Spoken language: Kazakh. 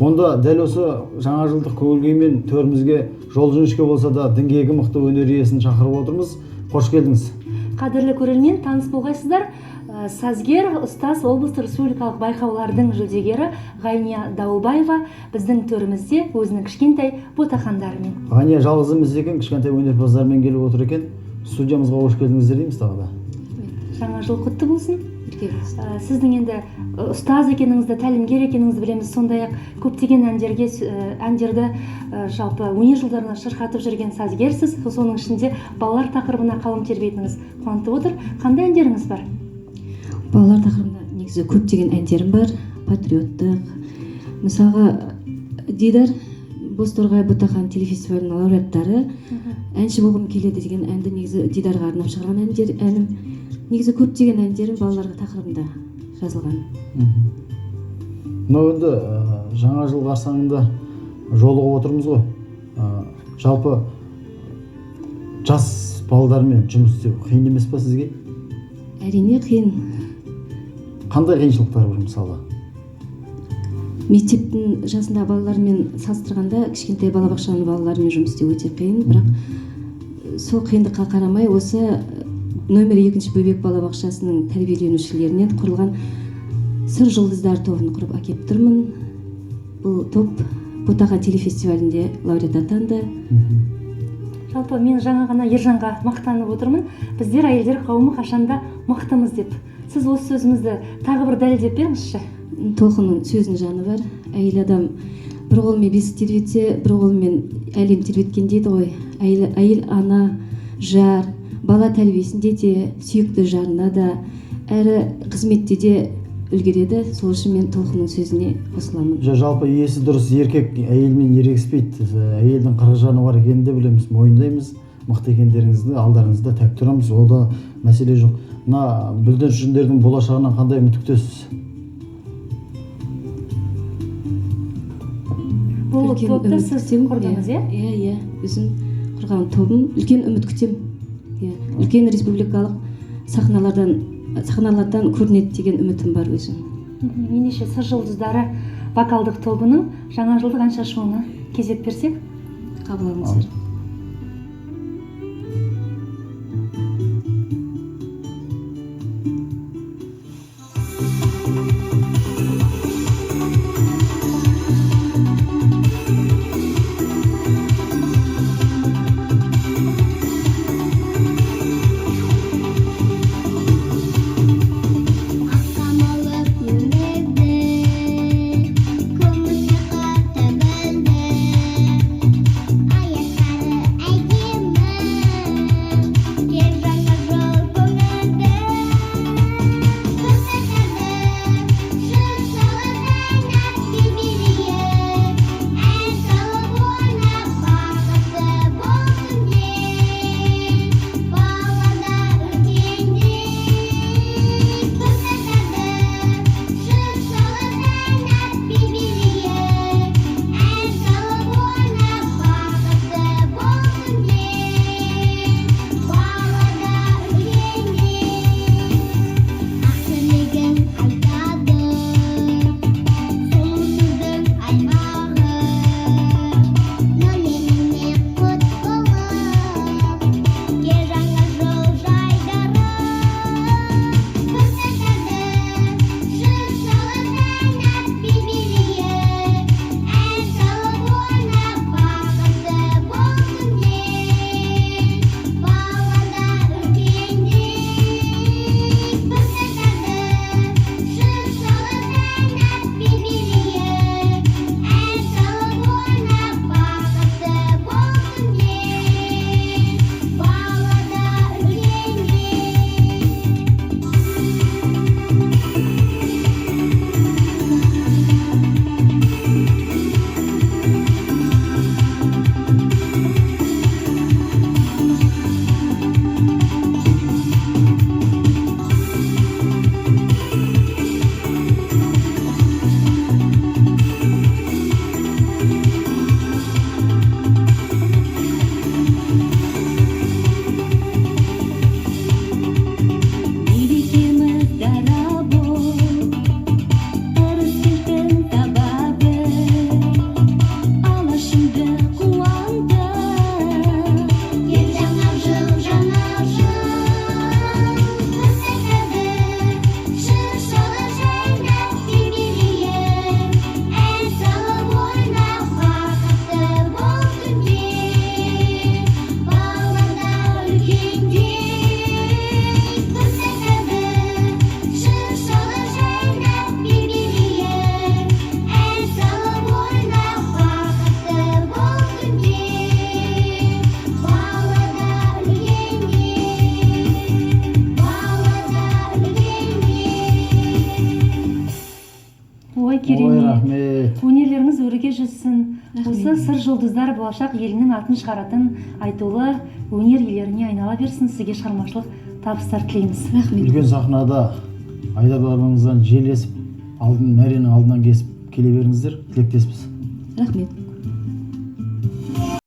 Онда дәл осы жаңа жылдық көңіл күймен төрімізге жол жіңішке болса да діңгегі мықты өнер иесін шақырып отырмыз. Қош келдіңіз. Қадірлі көрермен, таныс болғайсыздар. Сазгер, ұстаз, облыстық республикалық байқаулардың жүлдегері Ғайния Дауылбаева біздің төрімізде өзінің кішкентай ботақандарымен. Ғайния жалғыз емес екен, кішкентай өнерпаздармен келіп отыр екен. Студиямызға қош келдіңіздер дейміз тағы да. Жаңа жыл құтты болсын. Бірге болсын. Сіздің енді ұстаз екеніңізді, тәлімгер екеніңізді білеміз. Сондай-ақ көптеген әндерді жалпы өнер жолдарына шырқатып жүрген сазгерсіз. Соның ішінде балалар тақырыбына қалам тербейтініңіз қуантып отыр. Қандай әндеріңіз бар? Балалар тақырыбында негізі көптеген әндерім бар, патриоттық. Мысалға, Дидар Бозторғай Ботақан телефестивалінің лауреаттары әнші болғым келеді деген әнді негізі Дидарға арнап шығарған әнім. Негізі көптеген әндерім балаларға тақырыбында жазылған. Мынау енді жаңа жыл қарсаңында жолығып отырмыз ғой. Жалпы жас балдармен жұмыс істеу қиын емес па сізге? Әрине қиын. Қандай қиыншылықтар бар мысалы? Мектептің жасында балалармен салыстырғанда кішкентай балабақшаның балаларымен жұмыс істеу өте қиын, бірақ сол қиындыққа қарамай осы нөмір 2 бөбек балабақшасының тәрбиеленушілерінен құрылған Сыр жұлдыздар тобын құрып әкеп тұрмын. Бұл топ Ботақан телефестивалінде лауреат атанды. Жалпы мен жаңа ғана Ержанға мақтанып отырмын. Біздер әйелдер қауымы қашанда мықтымыз деп. Сіз осы сөзімізді тағы бір дәлелдеп беріңізші. Толқынның сөзінің жаны бар. Әйел адам бір қолымен бесік тербетсе, бір қолымен әлем тербеткен дейді ғой. Әйел ана, жар, бала тәрбиесінде де, сүйікті жарына да, әрі қызметте де үлгереді. Сол үшін мен Толқынның сөзіне қосыламын. Жалпы иесі дұрыс еркек әйелмен ерегіспейді. Әйелдің қырық жаны бар екенін де білеміз, мойындаймыз. Мықты екендеріңізді алдарыңызда тәк тұрамыз, онда мәселе жоқ. Мына бүлдіршіндердің болашағынан қандай үміт күтесіз? Бұл Үлкен топты үміт сіз күтемін, құрдыңыз, иә? иә? Иә, иә, өзім құрған тобым. Үлкен үміт күтемін. Иә, үлкен республикалық сахналардан көрінеді деген үмітім бар өзім. Ендеше Сыр жұлдыздары вокалдық тобының жаңа жылдық ән шашуына кезек берсек? Қабыл алыңыздар. Көмірге қата білді. Аяқ Керемет. Рахмет. Өнерлеріңіз өрге жүзсін. Рахмет. Осы сыр жұлдыздар болашақ елінің атын шығаратын айтулы өнер иелеріне айнала берсін. Сізге шығармашылық табыстар тілейміз. Рахмет. Үлкен сахнада айдарларыңыздан жел есіп, алдын, мәренің алдынан кесіп келе беріңіздер, тілектеспіз. Рахмет.